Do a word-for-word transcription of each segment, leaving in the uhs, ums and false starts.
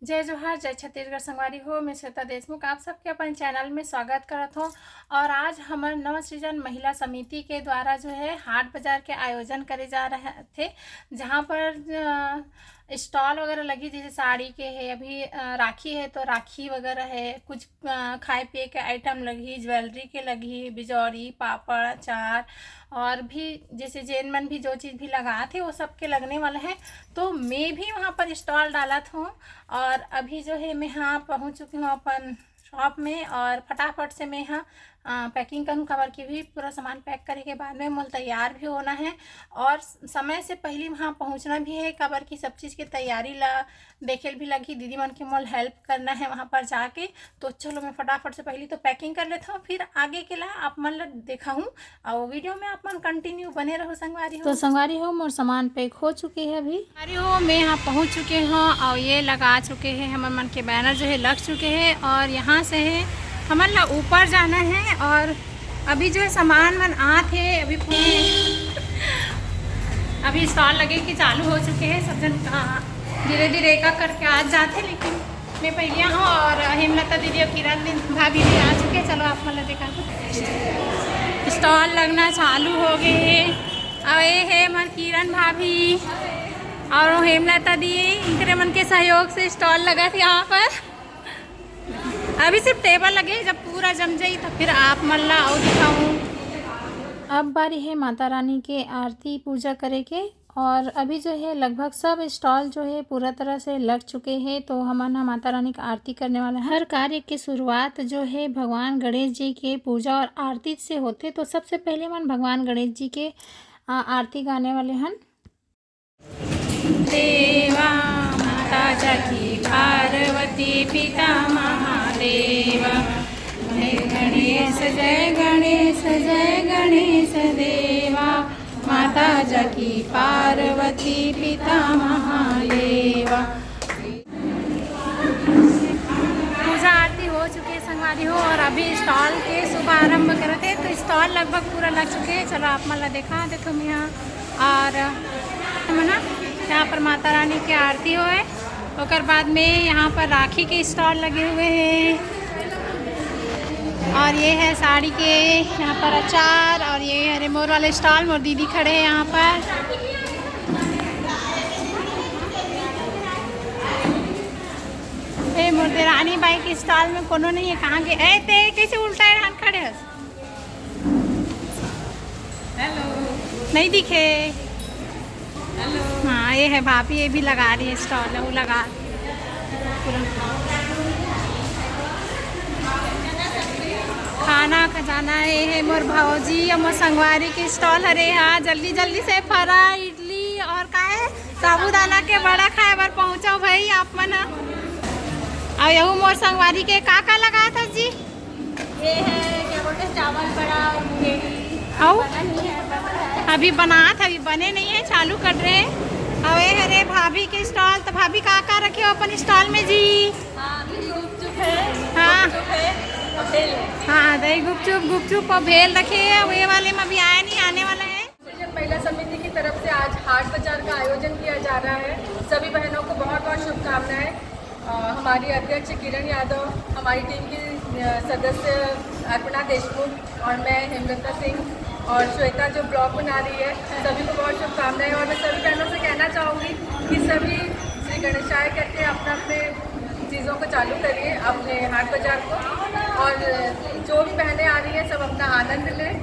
जय जोहार, जय छत्तीसगढ़ संगवारी हो। मैं श्वेता देशमुख, आप सबके अपन चैनल में स्वागत करत हूँ। और आज हमर नव सृजन महिला समिति के द्वारा जो है हाट बाजार के आयोजन करे जा रहे थे, जहाँ पर स्टॉल वगैरह लगी, जैसे साड़ी के है, अभी अ, राखी है तो राखी वगैरह है, कुछ अ, खाए पिए के आइटम लगी, ज्वेलरी के लगी, बिजौरी, पापड़, अचार और भी जैसे जेन मन भी जो चीज़ भी लगात हे वो सब के लगने वाला है। तो मैं भी वहाँ पर स्टॉल डालत हूँ और अभी जो है मैं हाँ पहुँच चुकी हूँ अपन शॉप में और फटाफट से मैं यहाँ पैकिंग करूँ, काबर कि भी पूरा सामान पैक करे के बाद में मोला तैयार भी होना है और समय से पहले वहाँ पहुँचना भी है, काबर कि सब चीज़ के तैयारी ला देखे भी लगी, दीदी मन के मोला हेल्प करना है वहाँ पर जाके। तो चलो मैं फटाफट से पहले तो पैकिंग कर लेता हूँ, फिर आगे के ला आप मन ला दिखाऊँ और वीडियो में आप मन कंटिन्यू बने रहो संगवारी हो। तो संगवारी हो, मोर सामान पैक हो चुके है अभी। संगवारी हो, मैं यहाँ पहुँच चुके हूँ और ये लगा चुके हैं, हमर मन के बैनर जो है लग चुके हैं और यहाँ से है हमन ला ऊपर जाना है और अभी जो है सामान मन आत हे, अभी पूरे अभी स्टॉल लगे के चालू हो चुके हैं, सब जन धीरे धीरे एक एक करके आ जाते, लेकिन मैं पहले हूँ और हेमलता दीदी और किरण दी-, भाभी भी आ चुके हैं। चलो आप मन ला देखा, स्टॉल लगना चालू हो गए हैं। और ये है हमार किरण भाभी और वो हेमलता दी, इनकरे मन के सहयोग से स्टॉल लगा थे यहाँ पर। अभी सिर्फ टेबल लगे, जब पूरा जम जाई तो फिर आप मन ला अउ दिखाऊं। अब बारी है माता रानी के आरती पूजा करे के और अभी जो है लगभग सब स्टॉल जो है पूरा तरह से लग चुके हैं। तो हमन ह माता रानी का आरती करने वाला है। हर कार्य के शुरुआत जो है भगवान गणेश जी के पूजा और आरती से होथे। तो सबसे पहले हमन भगवान गणेश जी के आ, आरती गाने वाले हन। देवा माता जाकी पार्वती पिता महादेवा, जय गणेश जय गणेश जय गणेश देवा, माता जाकी पार्वती पिता महादेवा। पूजा आरती हो चुके संगवारी हो और अभी स्टॉल के शुभारंभ करत हे, तो स्टॉल लगभग पूरा लग चुके हैं। चलो आप मन ला देखा देथो मैं यहाँ और है ना, यहाँ पर माता रानी की आरती होए, ओकर बाद में यहाँ पर राखी के स्टॉल लगे हुए हैं और ये है साड़ी के यहाँ पर अचार और ये हरे मोर वाले स्टॉल, मोर दीदी खड़े हैं यहाँ पर। ए मोर देरानी बाई के स्टॉल में कोनो नहीं है, कहाँ गए? ए ते कैसे उल्टा एड़ान खड़े हस? हेलो। नहीं दिखे। हेलो। हाँ, ये है भाभी, ये भी लगा रही है स्टॉल, वो लगा पूरा। खाना खजाना, ये है मोर भौजी और मोर संगवारी के स्टॉल हरे। हाँ, जल्दी जल्दी से फरा इडली और का है, साबूदाना के बड़ा खाए बर पहुँचो भाई आप मन। और यहू मोर संगवारी के का का लगा था जी? ये है, क्या बोलते हैं, चावल बड़ा और पूरी। आओ। बना नहीं है, बन रहा है। अभी बनात, अभी बने नहीं है, चालू कर रहे हैं। और ये हरे भाभी के स्टॉल, तो भाभी का का रखे हो अपन स्टॉल में जी? हाँ, अभी गुपचुप है। हाँ। गुपचुप है और भेल है। हाँ, दही गुपचुप, गुपचुप और भेल रखे हैं। ये वाले में अभी आया नहीं, आने वाला है। सृजन महिला समिति की तरफ से आज हाट बाजार का आयोजन किया जा रहा है। सभी बहनों को बहुत बहुत शुभकामनाएं। अ, हमारी अध्यक्ष किरण यादव, हमारी टीम की, अ, सदस्य अर्पणा देशमुख और मैं हेमलता सिंह और श्वेता जो ब्लॉग बना रही है, सभी को बहुत शुभकामनाएं। और मैं सभी बहनों से कहना चाहूँगी कि सभी श्री गणेशाय करके अपना अपने चीज़ों को चालू करिए, अपने हाट बाजार को, और जो भी बहनें आ रही हैं सब अपना आनंद लें।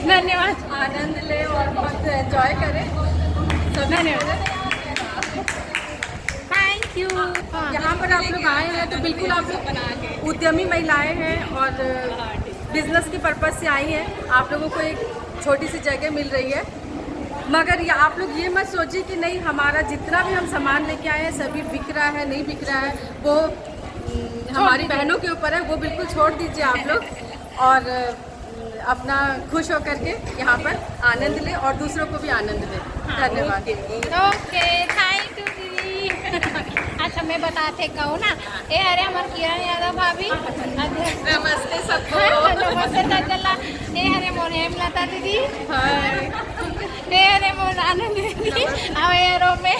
धन्यवाद। आनंद लें और बहुत एंजॉय करें। सब धन्यवाद। Thank you. यहाँ पर आप लोग आए हैं तो बिल्कुल आप लोग उद्यमी महिलाएं हैं और बिजनेस के पर्पस से आई हैं। आप लोगों को एक छोटी सी जगह मिल रही है, मगर ये आप लोग ये मत सोचिए कि नहीं, हमारा जितना भी हम सामान लेके आए हैं सभी बिक रहा है, नहीं बिक रहा है, वो हम्म, हमारी बहनों के ऊपर है, वो बिल्कुल छोड़ दीजिए आप लोग। और अपना खुश होकर के यहाँ पर आनंद ले और दूसरों को भी आनंद दे। धन्यवाद। ओके, थैंक यू दीदी। अच्छा, मैं बताते कहूँ ना, ये हरे हमारे किरण यादव भाभी, अध्यक्ष। नमस्ते सबको। नमस्ते चंचला। ये हरे मोर हेमलता दीदी। हाय। ये हरे मोर आनंद दीदी। और ये रो में।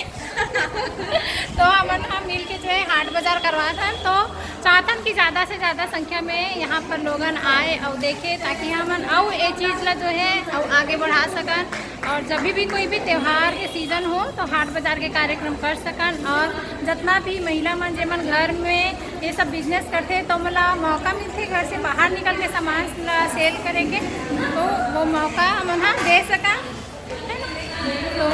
बाजार करवात हन, तो चाहतन कि ज़्यादा से ज़्यादा संख्या में यहाँ पर लोगन आए और देखे, ताकि हमन अउ ये चीज़ ला जो है अउ आगे बढ़ा सकन। और जब भी कोई भी त्यौहार के सीजन हो, तो हाट बाजार के कार्यक्रम कर सकन। और जितना भी महिला मन, जेमन घर में ये सब बिजनेस करथे, तो मोला मौका मिलथे घर से बाहर निकल के सामान ला सेल करे के, तो वो मौका हमन ह दे सकन। तो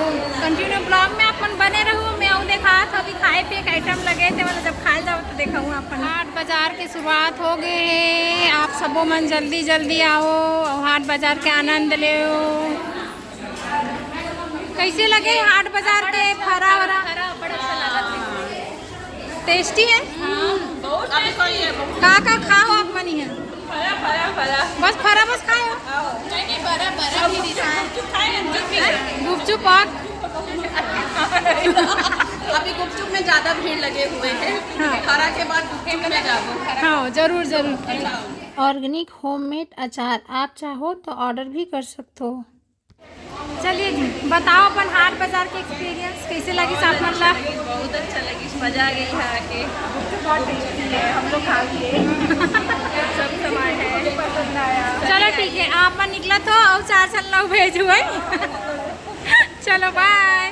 कंटिन्यू ब्लॉग में अपन बने रहू। मैं अउ देखा था, अभी खाए पिए का आइटम लगे थे, मतलब जब खाए जाओ तो देखा हूँ अपन। हाट बाजार के शुरुआत हो गए है, आप सबो मन जल्दी जल्दी आओ और हाट बाजार के आनंद लेओ। कैसे लगे हाट बाजार के फरा वरा? फरा बड़ा अच्छा लगा। टेस्टी है। हाँ, बहुत टेस्टी है। का का खाओ आप मन इहाँ? फरा, फरा, फरा। बस फरा बस खाओ। नहीं, नहीं, बरा, बरा भी दिखा है। गुपचुप खाए ना, गुपचुप भी है। गुपचुप और अभी गुपचुप में ज्यादा भीड़ लगे हुए हैं। हाँ। फरा के बाद गुपचुप में जाओ। हाँ, जरूर, जरूर। ऑर्गेनिक होममेड अचार आप चाहो तो ऑर्डर भी कर सकते हो। चलिए जी, बताओ अपन हाट बाजार के एक्सपीरियंस, कैसे लगिस आप मन ला? बहुत अच्छा लगिस, मजा आ गई यहाँ आके। गुपचुप बहुत टेस्टी है, हम लोग खा लिए। सब सामान है। पसंद आया। चलो ठीक है, आप मन निकला तो और चार झन ला भेजू है। चलो बाय।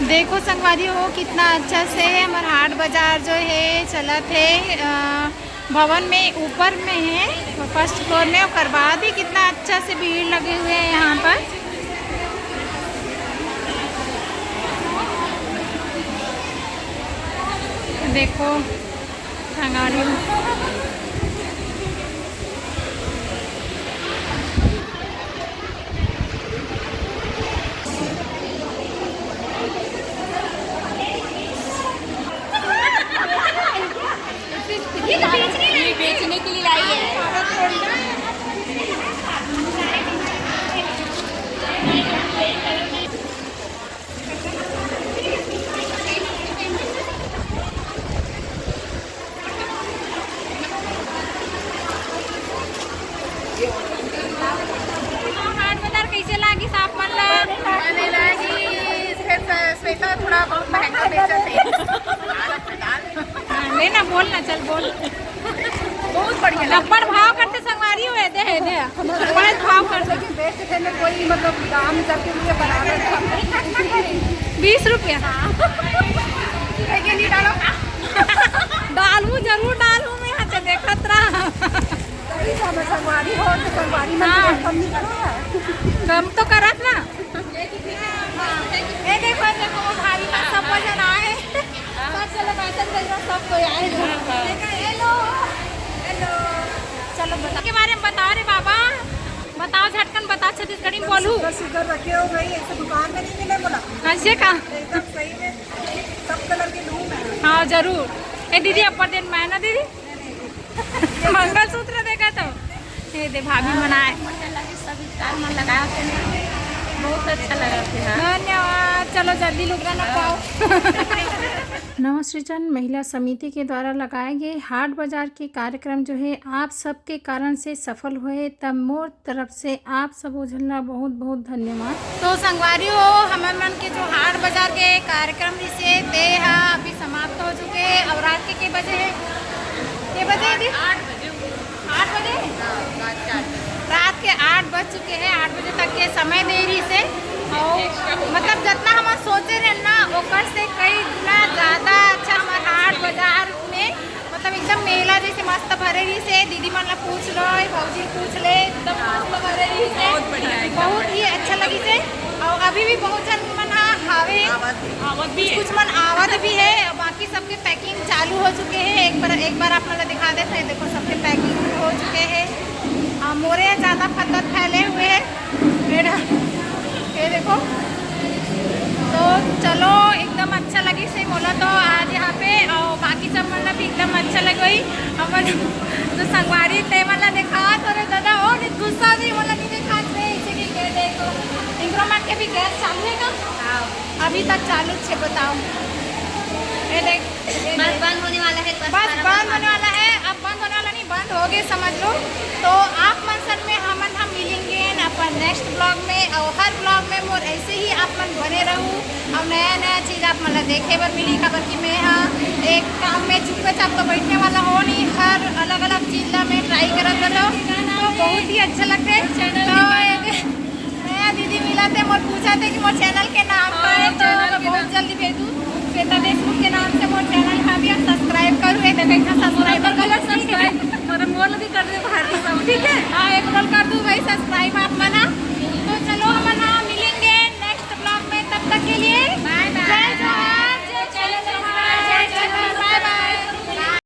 देखो संगवारी हो, कितना अच्छा से हमर हाट बाजार जो है चलत है। अ, भवन में ऊपर में है, फर्स्ट फ्लोर में, ओकर बाद ही कितना अच्छा से भीड़ लगे हुए हैं यहाँ पर। देखो संगवारी हो। ये बेचने के लिए लाई है। हाट बाजार कैसे लागिस आप मन ला? बने लागिस, फेर स-, श्वेता थोड़ा बहुत महंगा बेचत हे। हाँ, ले ना, बोल ना, चल बोल। बहुत बढ़िया। लपड़ भाव करथे संगवारी हो, दे हे, दे। बड़े भाव करथे। लेकिन बेचथे में कोई मतलब दाम जब के लिए बराबर था। बीस रुपया। हाँ। ये नहीं डालो। डालू, जरूर डालू मैं, हाँ, तो देखत रहा। तभी तो हमें संगवारी हो, तो संगवारी में हाँ। कम नहीं करो यार। कम तो करत ना। ए देखो, देखो, वो भाभी मन सब वजन आए। सब चलो, पैसा दे दो, सब कोई आए। देखो, हेलो, हेलो। चलो, बता के बारे में बताओ रे बाबा, बताओ, झटकन बताओ, छत्तीसगढ़ी में बोलू। सुगर, सुगर रखे हो भाई, ऐसे दुकान में नहीं मिले बोला। ऐसे का? एकदम सही में, सब कलर के लूम है। हाँ, जरूर। ए दीदी, अपर दिन मैं ना दीदी। मंगलसूत्र देखा तो ये दे भाभी मन आए। बढ़िया लगे, सभी कार मन लगाए थे ना, बहुत अच्छा लगा थे। हाँ। धन्यवाद। चलो जल्दी लुगरा ना पाओ। नवा सृजन महिला समिति के द्वारा लगाए गए हाट बाजार के कार्यक्रम जो है आप सबके कारण से सफल हुए, तब मोर तरफ से आप सबो झन ला बहुत बहुत धन्यवाद। तो संगवारी हो, हमर मन के जो हाट बाजार के कार्यक्रम रिहिसे, ते ह अभी समाप्त हो चुके हे। अउ रात के, के बजे हे? के बजे हे दी? आठ बजे। आठ बजे? हाँ, रात के आठ बजे। रात के आठ बज चुके हे, आठ बजे तक के समय दे रिहिसे। अउ मतलब, जतना हमन सोचे रहेन ना, ओकर से कई गुना ज्यादा अच्छा हमर हाट बाजार में, मतलब, एकदम मेला जैसे मस्त भरे रिहिसे। दीदी मन ला पूछ लो, ए भौजी ला पूछ ले, एकदम मस्त भरे रिहिसे। बहुत बढ़िया, एकदम बहुत ही बढ़िया। अच्छा लगिसे। अउ अभी भी बहुत झन मन ह हावे, आवत भी कुछ, हे। कुछ मन आवत भी हे। अउ बाकी सबके पैकिंग चालू हो चुके हे। एक बार, एक बार आप मन ला दिखा देत हे, देखो, सबके पैकिंग हो चुके हे। अउ मोरे ज्यादा पत्थर फैले हुए हे। मेरा, ये देखो, तो चलो, एकदम अच्छा लगिसे मोला तो आज यहाँ पे, अउ बाकी सब मन ला भी एकदम अच्छा लगे होही। हमर जो संगवारी ते मन ला देखा, तोरे दादा, ओ, नहीं, गुस्सा भी मोला नहीं देखा, मैं इसे भी कह दे तो। इनकरो मन के भी गैस चालू हे का? हाँ। अभी तक चालू छे, बताओ। ये देख, ये बस देख। बंद होने वाला है, बस बस बंद होने वाला है, अब बंद होने वाला नहीं, बंद हो गए समझ लो। तो आप मन सन में हमन हम मिलेंगे न अपन नेक्स्ट ब्लॉग में, अउ हर ब्लॉग में मोर ऐसे ही आप मन बने रहू, अउ नया नया चीज आप मन ला देखे बर मिली, काबर कि मैं हा एक काम में चुपचाप तो बैठने वाला हो नहीं, हर अलग-अलग चीज ला मैं ट्राई करत रहता हूँ, तो बहुत ही अच्छा लगता है। तो एक नया दीदी मिला थे, मोर पूछा थे कि मोर चैनल के नाम का है, हाँ, तो चैनल मैं के बहुत नाम। जल्दी भेजू। श्वेता देशमुख के नाम से मोर चैनल का भी आप सब्सक्राइब करू, ये देखो इतना सब्सक्राइबर गलत सब्सक्राइब, मतलब मोर भी कर दे भारती साहू, ठीक है? हाँ, एक बार कर दू भाई सब्सक्राइब आप मन।